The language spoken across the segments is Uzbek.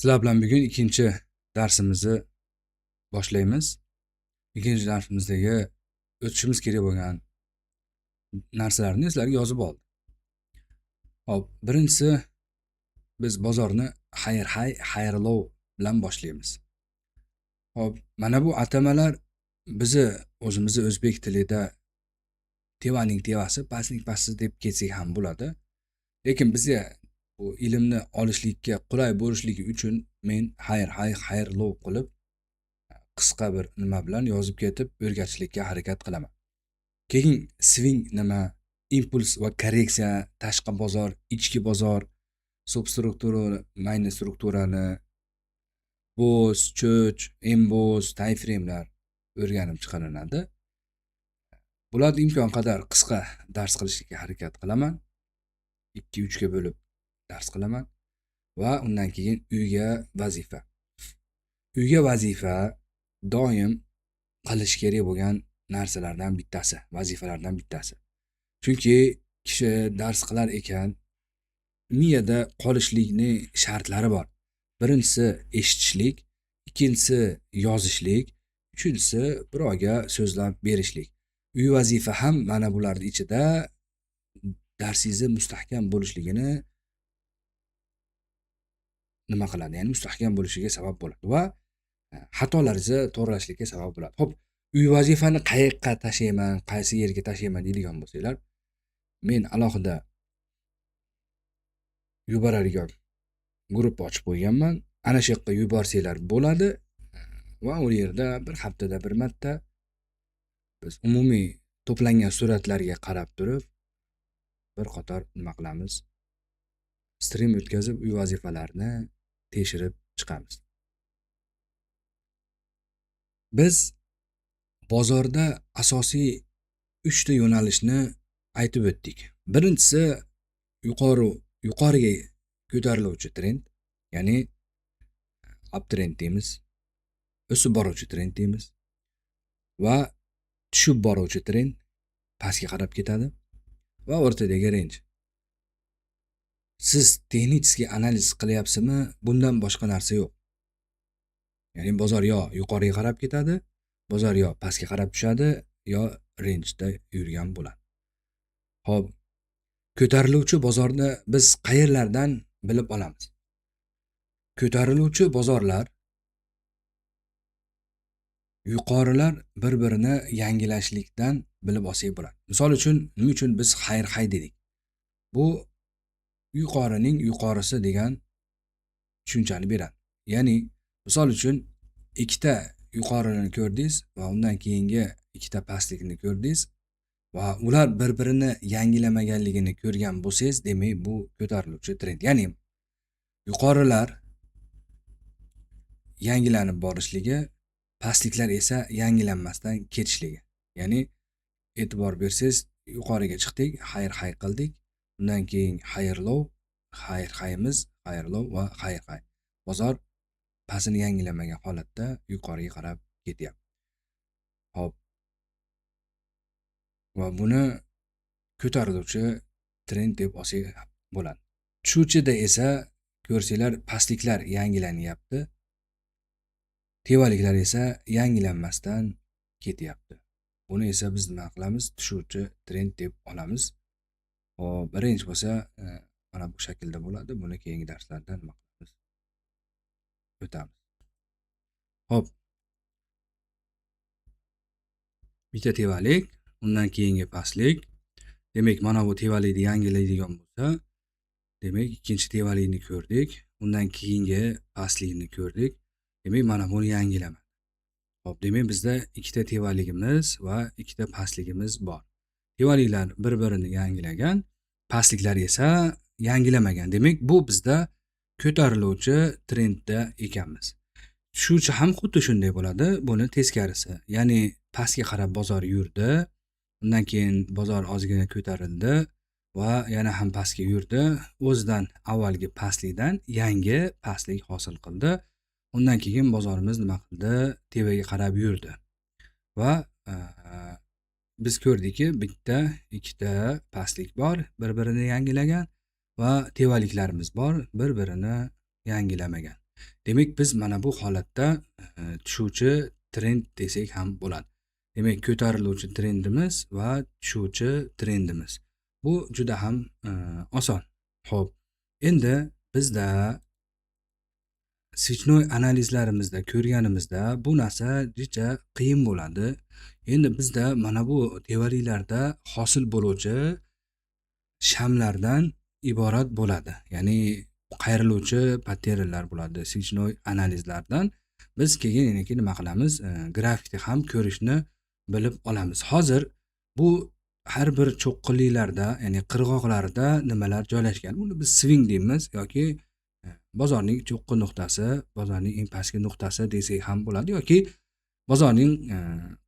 Sizlar bilan bugun ikkinchi darsimizni boshlaymiz. Ikkinchi darsimizdagi o'tishimiz kerak bo'lgan narsalarni sizlarga yozib oldim. Xo'p, birinchisi biz bozorni higher high, higher low bilan boshlaymiz. Xo'p, mana bu atamalar bizni o'zimizni o'zbek tilida tevaning tevasi, pastning pasti deb ketsak ham bo'ladi. Lekin bizga bu ilmni olishlikka qulay bo'lishligi uchun men higher high, higher low qilib qisqa bir nima bilan yozib ketib o'rgatishlikka harakat qilaman. Keyin swing nima, impuls va korreksiya, tashqi bozor, ichki bozor, substruktura, mayna strukturani, BOS, CHoCH, MBOS, time framelar o'rganib chiqilinadi. Bularni imkon qadar qisqa dars qilishga harakat qilaman. 2-3 ga bo'lib dars qilaman va undan keyin uyga vazifa. Uyga vazifa doim qilish kerak bo'lgan narsalardan bittasi, vazifalardan bittasi. Chunki kishi dars qilar ekan, miyada qolishlikning shartlari bor. Birinchisi eshitishlik, ikkinchisi yozishlik, uchinchisi birovga so'zlab berishlik. Uy vazifa ham mana bularning ichida darsingizni mustahkam bo'lishligini nima qiladi? Ya'ni mustahkam bo'lishiga sabab bo'ladi va xatolaringizni to'g'rilashlikka sabab bo'ladi. Xo'p, uy vazifani qayoqqa tashlayman, qaysi yerga tashlayman deydigan bo'lsanglar, men alohida yuboradigan guruh ochib qo'yganman. Ana shu yoqqa yuborsanglar bo'ladi va u yerda bir haftada bir marta biz umumiy to'plangan suratlarga qarab turib bir qator nima qilamiz? Stream o'tkazib uy vazifalarini tekshirib chiqamiz. Biz bozorda asosiy 3 ta yo'nalishni aytib o'tdik. Birinchisi yuqoriga ko'tariluvchi trend, ya'ni uptrend deymiz, o'sib boruvchi trend deymiz va tushib boruvchi trend pastga qarab ketadi va o'rtadagi range. Siz texnik analiz qilyapsizmi? Bundan boshqa narsa yo'q. Ya'ni bozor yo yuqoriga qarab ketadi, bozor yo pastga qarab tushadi, yo rangeda yurgan bo'ladi. Xo'p, ko'tariluvchi bozorni biz qayerlardan bilib olamiz? Ko'tariluvchi bozorlar yuqorilar bir-birini yangilashlikdan bilib olsak bo'ladi. Misol uchun, nima uchun biz higher high dedik? Bu yuqorining yuqorisi degan tushunchani beradi. Ya'ni misol uchun ikkita yuqorini ko'rdingiz va undan keyingi ikkita pastlikni ko'rdingiz va ular bir-birini yangilamaganligini ko'rgan bo'lsangiz, demak bu ko'tariluvchi trend. Ya'ni yuqorilar yangilanib borishligi, pastliklar esa yangilanmasdan ketishligi. Ya'ni e'tibor bersangiz, yuqoriga chiqdik, higher high qildik. Undan keyin higher low, higher highimiz, higher low va higher high. Bozor pastini yangilamagan holatda yuqoriga qarab ketyapti. Xo'p. Va buni ko'tariluvchi trend deb olsak bo'ladi. Tushuvchida esa ko'rsanglar pastliklar yangilanyapti. Tevaliklar esa yangilanmasdan ketyapti. Buni esa biz nima qilamiz? Tushuvchi trend deb olamiz. Xo'p, range bo'lsa mana bu shaklda bo'ladi. Buni keyingi darslarda nima qilamiz? O'tamiz. Xo'p. Bitta tevalik, undan keyingi pastlik. Demak, mana bu tevalikni yangilaydigan bo'lsa, demak, ikkinchi tevalikni ko'rdik, undan keyingi pastlikni ko'rdik. Demak, mana buni yangilamadi. Xo'p, demak bizda ikkita tevaligimiz va ikkita pastligimiz bor. Tevaliklar bir-birini yangilagan, pastliklar esa yangilamagan. Demak, bu bizda ko'tariluvchi trendda ekanmiz. Tushuvchi ham xuddi shunday bo'ladi, buni teskarisi. Ya'ni pastga qarab bozor yurdi, undan keyin bozor ozgina ko'tarildi va yana ham pastga yurdi. O'zidan avvalgi pastlikdan yangi pastlik hosil qildi. Undan keyin bozorimiz nima qildi? Tepaga qarab yurdi. Va biz ko'rdikki, bitta, ikkita pastlik bor, bir-birini yangilagan va tevaliklarimiz bor, bir-birini yangilamagan. Demak, biz mana bu holatda tushuvchi trend desak ham bo'ladi. Demak, ko'tariluvchi trendimiz va tushuvchi trendimiz. Bu juda ham oson. Xo'p, endi bizda свечной analizlarimizda ko'rganimizda bu narsa juda qiyin bo'ladi. Endi bizda mana bu tevaliklarda hosil bo'luvchi shamlardan iborat bo'ladi. Ya'ni qayriluvchi patternlar bo'ladi свечной analizlardan. Biz keyin yana nima qilamiz? Grafikni ham ko'rishni bilib olamiz. Hozir bu har bir cho'qqililarda, ya'ni qirg'oqlarida nimalar joylashgan? Buni biz swing deymiz yoki bozorning cho'qqi nuqtasi, bozorning eng pastki nuqtasi desak ham bo'ladi yoki bozorning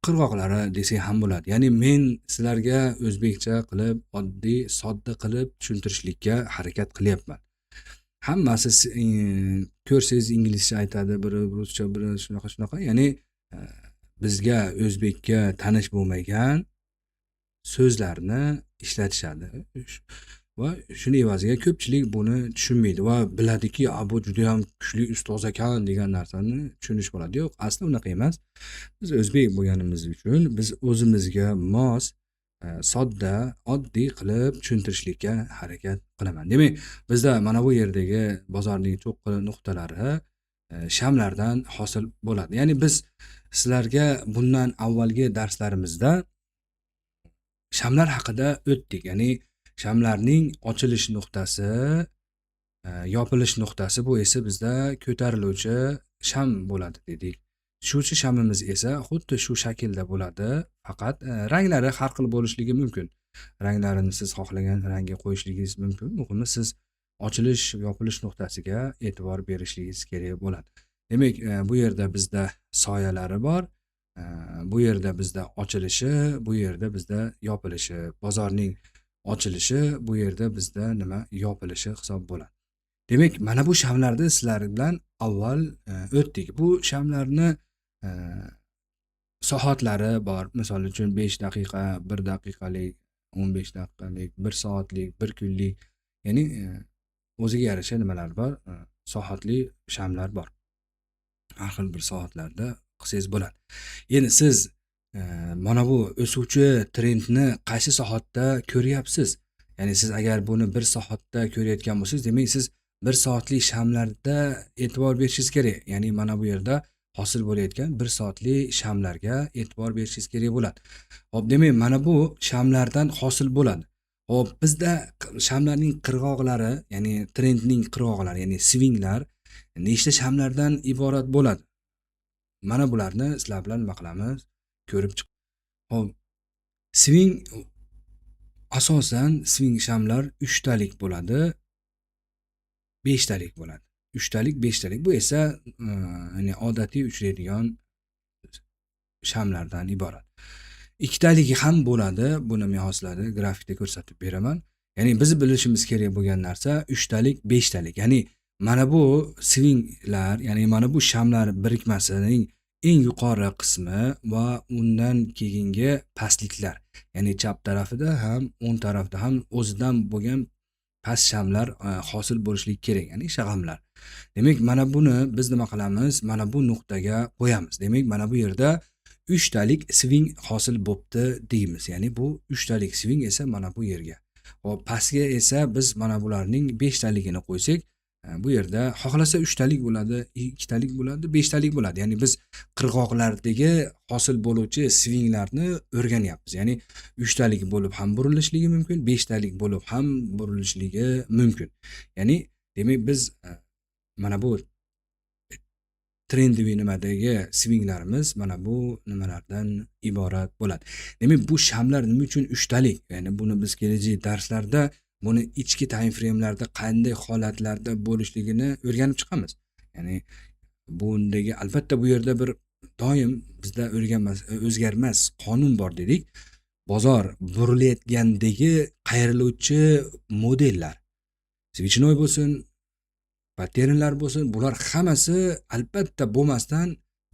qirg'oqlari desak ham bo'ladi. Ya'ni men sizlarga o'zbekcha qilib, oddiy, sodda qilib tushuntirishlikka harakat qilyapman. Hammasi ko'rsangiz inglizcha aytadi, biri ruscha, biri shunaqa shunaqa. Ya'ni bizga o'zbekka tanish bo'lmagan so'zlarni ishlatishadi. Va shuni evaziga ko'pchilik buni tushunmaydi va biladiki, bu juda ham kuchli ustoz ekan degan narsani tushunish bo'ladi. Yo'q, asli unaqa emas. Biz o'zbek bo'lganimiz uchun biz o'zimizga mos, sodda, oddiy qilib tushuntirishlikka harakat qilaman. Demak, bizda mana bu yerdagi bozorning cho'qqi nuqtalari shamlardan hosil bo'ladi. Ya'ni biz sizlarga bundan avvalgi darslarimizda shamlar haqida o'tdik. Ya'ni shamlarning ochilish nuqtasi, yopilish nuqtasi, bu esa bizda ko'tariluvchi sham bo'ladi dedik. Tushuvchi shamimiz esa xuddi shu shaklda bo'ladi, faqat ranglari har xil bo'lishligi mumkin. Ranglarini siz xohlagan rangga qo'yishligingiz mumkin. Muhimi siz ochilish, yopilish nuqtasiga e'tibor berishligingiz kerak bo'ladi. Demak, bu yerda bizda soyalari bor. Bu yerda bizda ochilishi, bu yerda bizda yopilishi, bozorning ochilishi, bu yerda bizda nima yopilishi hisob bo'ladi. Demak, mana bu shamlarni sizlar bilan avval o'tdik. Bu shamlarni soatlari bor. Misol uchun 5 daqiqa, 1 daqiqalik, 15 daqiqalik, 1 soatlik, 1 kunlik, ya'ni o'ziga yarasha nimalar bor, soatli shamlar bor. Har xil bir soatlarda qilsangiz bo'ladi. Endi siz mana bu o'suvchi trendni qaysi soatda ko'ryapsiz? Ya'ni siz agar buni 1 soatda ko'rayotgan bo'lsangiz, demak siz 1 soatlik shamlarda e'tibor berishingiz kerak. Ya'ni mana bu yerda hosil bo'layotgan 1 soatlik shamlarga e'tibor berishingiz kerak bo'ladi. Xo'p, demak mana bu shamlardan hosil bo'ladi. Xo'p, bizda shamlarning qirg'oqlari, ya'ni trendning qirg'oqlari, ya'ni swinglar nechta shamlardan iborat bo'ladi? Mana bularni sizlar bilan nima qilamiz? Ko'rib chiq. Xo'p, swing asosan swing shamlar 3 talik bo'ladi, 5 talik bo'ladi. 3 talik, 5 talik. Bu esa ya'ni odatiy uchraydigan shamlardan iborat. 2 taligi ham bo'ladi. Buni men hozir sizlarga grafikda ko'rsatib beraman. Ya'ni biz bilishimiz kerak bo'lgan narsa 3 talik, 5 talik. Ya'ni mana bu swinglar, ya'ni mana bu shamlar birikmasining eng yuqori qismi va undan keyingi pastliklar, ya'ni chap tarafida ham, o'ng tarafida ham o'zidan bo'lgan past shamlar hosil bo'lishligi kerak, ya'ni shag'amlar. Demak, mana buni biz nima qilamiz? Mana bu nuqtaga qo'yamiz. Demak, mana bu yerda 3 talik swing hosil bo'pti deymiz. Ya'ni bu 3 talik swing esa mana bu yerga. Xo'p, pastga esa biz mana bularning 5 taligini qo'ysak, bu yerda xohlasa 3 talik bo'ladi, 2 talik bo'ladi, 5 talik bo'ladi. Ya'ni biz qirg'oqlardagi hosil bo'luvchi swinglarni o'rganyapmiz. Ya'ni 3 talik bo'lib ham burilishligi mumkin, 5 talik bo'lib ham burilishligi mumkin. Ya'ni demak biz mana bu trendiy nimadagi swinglarimiz mana bu nimalardan iborat bo'ladi. Demak, bu shamlar nima uchun 3 talik? Ya'ni buni biz kelajak darslarda buni ichki time frame'larda qanday holatlarda bo'lishligini o'rganib chiqamiz. Ya'ni bundagi albatta bu yerda bir doim bizda o'zgarmas qonun bor dedik. Bozor burilayotgandagi qayriluvchi modellar, свечной bo'lsin, patternlar bo'lsin, bular hammasi albatta bo'lmasdan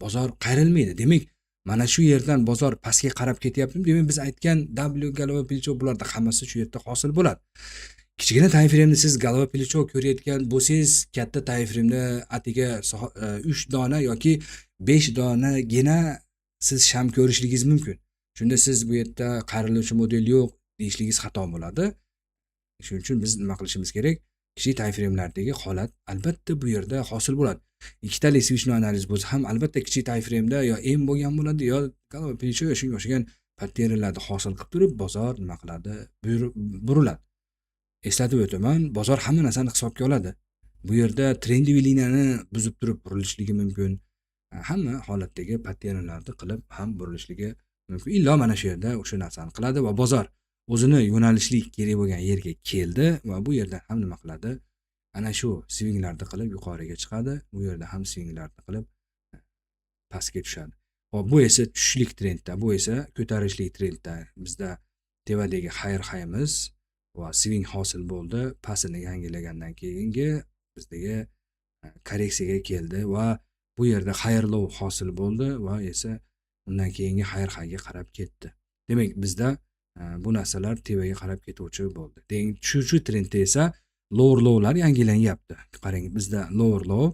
bozor qayrilmaydi. Demak, mana shu yerdan bozor pastga qarab ketyaptimi? Demak, biz aytgan W, голова, плечо bularda hammasi shu yerda hosil bo'ladi. Kichkina time frame'da siz голова плечо ko'rayotgan bo'lsangiz, katta time frame'da atiga 3 dona yoki 5 donagina siz sham ko'rishligingiz mumkin. Shunda siz bu yerda qayriluvchi model yo'q deyishligingiz xato bo'ladi. Shuning uchun biz nima qilishimiz kerak? Kichik time frame'lardagi holat albatta bu yerda hosil bo'ladi. Ikkitalik свечной analiz bo'lsa ham albatta kichik time frame'da yo M bo'lgan bo'ladi, yo голова плечо, yo shunga o'xshagan patternlarni hosil qilib turib bozor nima qiladi? Buriladi. Eslatib o'taman, bozor hamma narsani hisobga oladi. Bu yerda трендовый liniyani buzib turib burilishligi mumkin. Hamma holatdagi patternlarni qilib ham burilishligi mumkin. Illo mana shu yerda o'sha narsani qiladi va bozor o'zini yo'nalishlik kerak bo'lgan yerga keldi va bu yerdan ham nima qiladi? Ana shu swinglarni qilib yuqoriga chiqadi. Bu yerda ham swinglarni qilib pastga tushadi. Hop, bu esa tushishlik trendda, bu esa ko'tarilishlik trendda. Bizda tepadagi higher highimiz va swing hosil bo'ldi. Pastini yangilagandan keyingi bizdagi korreksiyaga keldi va bu yerda higher low hosil bo'ldi va esa undan keyingi higher highga qarab ketdi. Demak, bizda bu narsalar tepaga qarab ketuvchi bo'ldi. Demak, tushuvchi trendda esa lower lowlar yangilanyapti. Qarang, bizda lower low,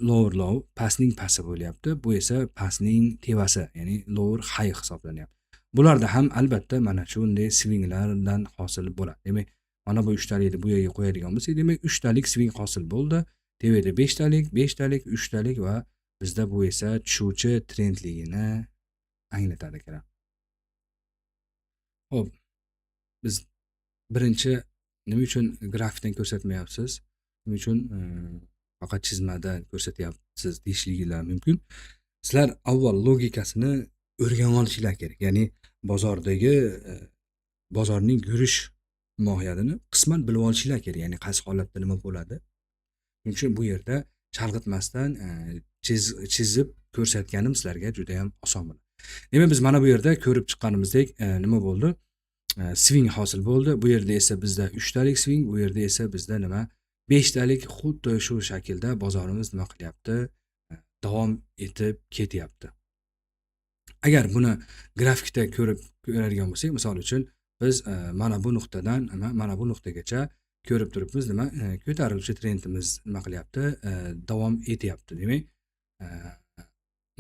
lower low pastning pasti bo'lyapti. Bu esa pastning tevasi, ya'ni lower high hisoblanyapti. Bularda ham albatta mana shunday swinglardan hosil bo'ladi. Demak, mana bu uchtalikni bu yerga qo'yadigan bo'lsak, demak, uchtalik swing hosil bo'ldi. Tepada beshtalik, beshtalik, uchtalik va bizda bu esa tushuvchi trendligini anglatadi ekan. Xo'p, biz birinchi nima uchun grafikdan ko'rsatmayapsiz? Nima uchun faqat chizmada ko'rsatyapsiz deyishligilar mumkin. Sizlar avval logikasini o'rganib olishinglar kerak. Ya'ni bozordagi bozorning yurish mohiyatini qisman bilib olishinglar kerak. Ya'ni qaysi holatda nima bo'ladi. Shuning uchun bu yerda chalg'itmasdan chizib ko'rsatganim sizlarga juda ham oson bo'ladi. Demak, biz mana bu yerda ko'rib chiqqanimizdek, nima bo'ldi? Swing hosil bo'ldi. Bu yerda esa bizda 3 talik swing, bu yerda esa bizda nima? 5 talik xuddi shu shaklda bozorimiz nima qilyapti? Davom etib ketyapti. Agar buni grafikda ko'rib ko'radigan bo'lsak, misol uchun biz mana bu nuqtadan mana bu nuqtagacha ko'rib turibmiz, nima, ko'tariluvchi trendimiz nima qilyapti? Davom etyapti. Demak,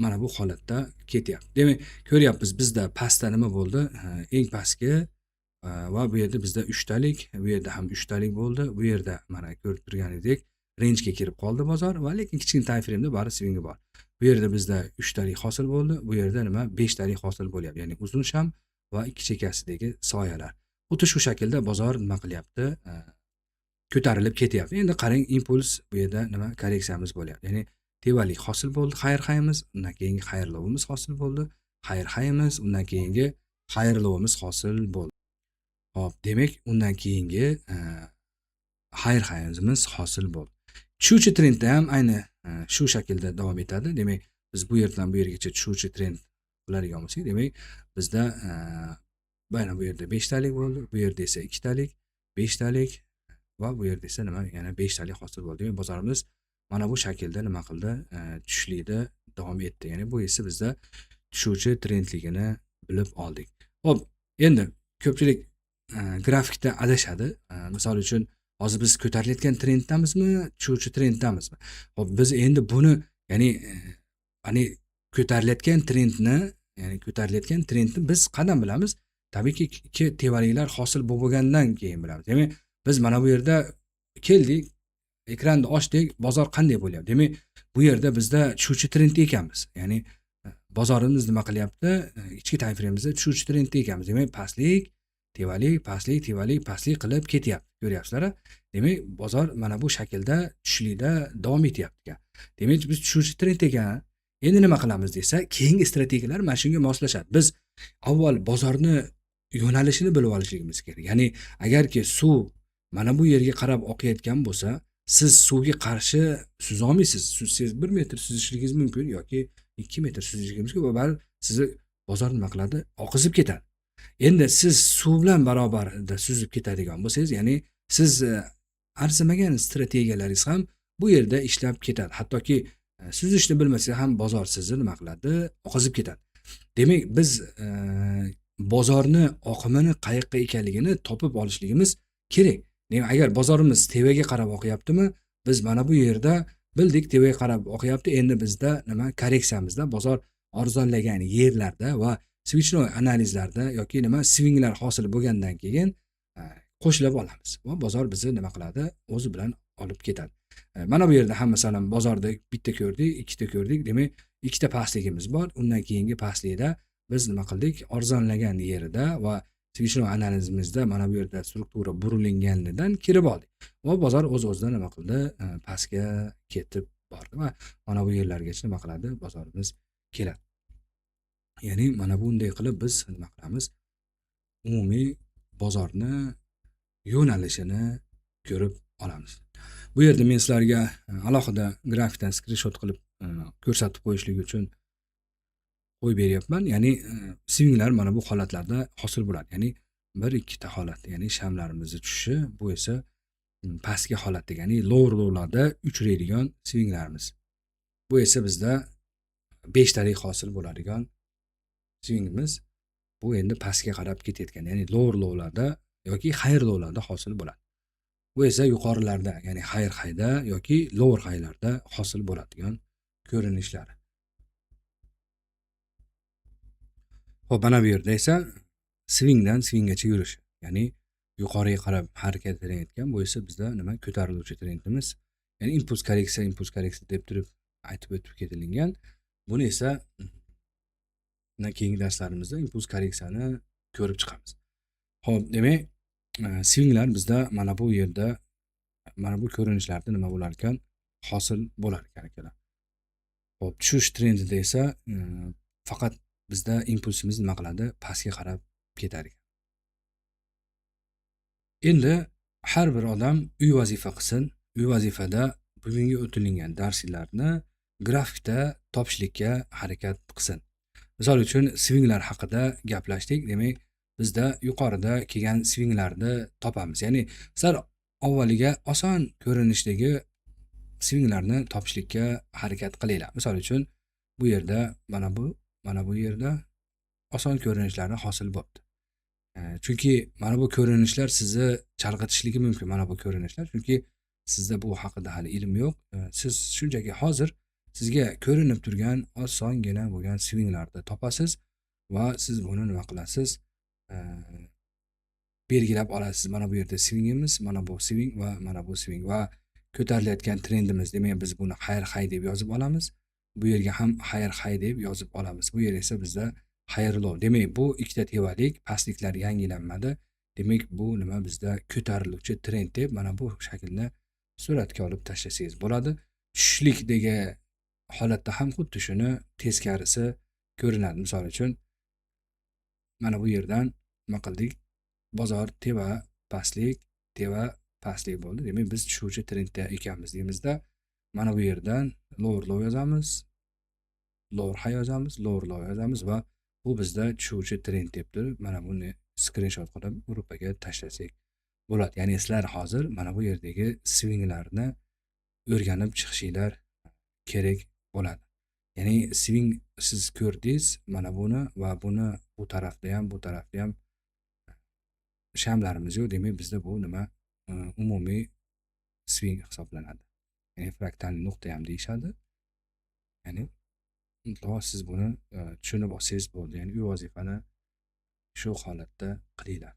mana bu holatda ketyapti. Demak, ko'ryapmiz, bizda pastda nima bo'ldi? Eng pastki va bu yerda bizda 3 talik, bu yerda ham 3 talik bo'ldi. Bu yerda mana ko'rib turganingizdek rangega kirib qoldi bozor va lekin kichkina time frame'da bari swingi bor. Bu yerda bizda 3 talik hosil bo'ldi. Bu yerda nima, 5 talik hosil bo'lyapti. Ya'ni uzun sham va ikki chekkasidagi soyalar. Xuddi shu shaklda bozor nima qilyapti? Ko'tarilib ketyapti. Endi qarang, impuls bu yerda nima, korreksiyamiz bo'lyapti. Ya'ni tevalik hosil bo'ldi, higher highimiz, undan keyingi higher lowimiz hosil bo'ldi. Higher highimiz, undan keyingi higher lowimiz hosil bo'ldi. Xo'p, demak, undan keyingi higher highimiz hosil bo'ldi. Tushuvchi trendda ham ayni shu shaklda davom etadi. Demak, biz bu yerdan bu yergacha tushuvchi trend qiladigan bo'lsak, demak, bizda mana bu yerda 5 talik bo'ldi, bu yerda esa 2 talik, 5 talik va bu yerda esa nima, yana 5 talik hosil bo'ldi. Demak, bozorimiz mana bu shaklda nima qildi? Tushishlikda davom etdi. Ya'ni bu esa bizda tushuvchi trendligini bilib oldik. Xo'p, endi ko'pchilik grafikda adashadi. Misol uchun, hozir biz ko'tarilayotgan trenddamizmi, tushuvchi trenddamizmi? Xo'p, biz endi buni, ya'ni ya'ni ko'tarilayotgan trendni, ya'ni ko'tarilayotgan trendni biz qandan bilamiz? Tabiiyki, ikki tevaliklar hosil bo'lgandan keyin bilamiz. Demak, biz mana bu yerda keldik, ekranni ochdik, bozor qanday bo'lyapti? Demak, bu yerda bizda tushuvchi trendda ekanmiz. Ya'ni bozorimiz nima qilyapti? Ichki time frame'imizda tushuvchi trendda ekanmiz. Demak, pastlik, tevalik, pastlik, tevalik, pastlik qilib ketyapti. Ko'ryapsizlar? Demak, bozor mana bu shaklda tushishlikda davom etyapti ekan. Demak, biz tushuvchi trend ekan. Endi nima qilamiz desa, keyingi strategiyalar mana shunga moslashadi. Biz avval bozorni yo'nalishini bilib olishligimiz kerak. Ya'ni agarki suv mana bu yerga qarab oqayotgan bo'lsa, siz suvga qarshi suza olmaysiz. Suzsangiz 1 metr suzishligingiz mumkin yoki 2 metr suzishligingiz mumkin va baribir sizni bozor nima qiladi? Oqizib ketadi. Endi siz suv bilan barobarda suzib ketadigan bo'lsangiz, ya'ni siz arzimagan strategiyalaringiz ham bu yerda ishlab ketadi. Hattoki suzishni bilmasa ham bozor sizni nima qiladi? Oqizib ketadi. Demak, biz bozorni oqimini qayoqqa ekanligini topib olishligimiz kerak. Demak, agar bozorimiz tepaga qarab oqyaptimi, biz mana bu yerda bildik, tepaga qarab oqyapti. Endi bizda nima korreksiyamizda bozor arzonlagan yerlarda va свечной analizlarda yoki nima svinglar hosil bo'lgandan keyin qo'shilib olamiz va bozor bizni nima qiladi, o'zi bilan olib ketadi. Mana bu yerda ham masalan bozorda bitta ko'rdik, ikkita ko'rdik. Demak, ikkita pastligimiz bor. Undan keyingi pastlikda biz nima qildik? Arzonlagan yerida va свечной analizimizda mana bu yerda struktura burilinganidan kirib oldik. Va bozor o'z-o'zidan nima qildi? Pastga ketib bordi va mana bu yerlargacha nima qiladi? Bozorimiz keladi. Ya'ni mana bunday qilib biz nima qilamiz? Umumiy bozorni yo'nalishini ko'rib olamiz. Bu yerda men sizlarga alohida grafikdan skrinshot qilib ko'rsatib qo'yishlik uchun qo'yib beryapman. Ya'ni svinglar mana bu holatlarda hosil bo'ladi. Ya'ni bir ikkita holat, ya'ni shamlarimizni tushishi, bu esa pastki holatda, ya'ni lower lowlarda uchraydigan svinglarimiz. Bu esa bizda 5 talik hosil bo'ladigan svingimiz. Bu endi pastga qarab ketayotgan, ya'ni lower lowlarda yoki higher lowlarda hosil bo'ladi. Bu esa yuqorilarda, ya'ni higher highda yoki lower highlarda hosil bo'ladigan ko'rinishlari. Xo'p, mana bu yerda esa swingdan swinggacha yurish, ya'ni yuqoriga qarab harakatlanayotgan, bu esa bizda nima ko'tariluvchi trendimiz, ya'ni impuls korreksiya, impuls korreksiya deb turib aytib o'tib ketilgan. Buni esa keyingi darslarimizda impuls korreksiyani ko'rib chiqamiz. Xo'p, demak, swinglar bizda mana bu yerda, mana bu ko'rinishlarda nima bo'lar ekan? Hosil bo'lar ekan akalar. Xo'p, tushish trendida esa faqat bizda impulsimiz nima qiladi? Pastga qarab ketar ekan. Endi har bir odam uy vazifa qilsin. Uy vazifada bugungi o'tilingan darslarni grafikda topishlikka harakat qilsin. Misol uchun swinglar haqida gaplashdik. Demak, bizda yuqorida kelgan swinglarni topamiz. Ya'ni sizlar avvaliga oson ko'rinishdagi swinglarni topishlikka harakat qilinglar. Misol uchun bu yerda mana bu yerda oson ko'rinishlari hosil bo'ldi. Chunki mana bu ko'rinishlar sizni chalg'itishligi mumkin, mana bu ko'rinishlar. Chunki sizda bu haqida hali ilm yo'q. Siz shunchaki hozir sizga ko'rinib turgan osongina bo'lgan swinglarni topasiz va siz buni nima qilasiz? Belgilab olasiz. Mana bu yerda swingimiz, mana bu swing va mana bu swing va ko'tarilayotgan trendimiz. Demak, biz buni higher high deb yozib olamiz. Bu yerga ham higher high deb yozib olamiz. Bu yer esa bizda higher low. Demak, bu ikkita tevalik pastliklar yangilanmadi. Demak, bu nima bizda ko'tariluvchi trend deb mana bu shaklda suratga olib tashlasangiz bo'ladi. Tushishlikdagi holatda ham xuddi shuni teskarisi ko'rinadi. Misol uchun mana bu yerdan nima qildik? Bozor teva pastlik, teva pastlik bo'ldi. Demak, biz tushuvchi trendda ekanmiz deymizda. Mana bu yerdan lower low yozamiz, lower high yozamiz, lower low yozamiz va bu bizda tushuvchi trend deb turib, mana buni skrinshot qilib gruppaga tashlasak bo'ladi. Ya'ni sizlar hozir mana bu yerdagi swinglarni o'rganib chiqishinglar kerak bo'ladi. Ya'ni swing siz ko'rdingiz mana buni va buni bu tarafda ham, bu tarafda ham shamlarimiz yo'q. Demak, bizda bu nima umumiy swing hisoblanadi. Ya'ni fraktal nuqta ham deyishadi. Ya'ni mutlaqo siz buni tushunib olsangiz bo'ldi. Ya'ni uy vazifani shu holatda qilinglar.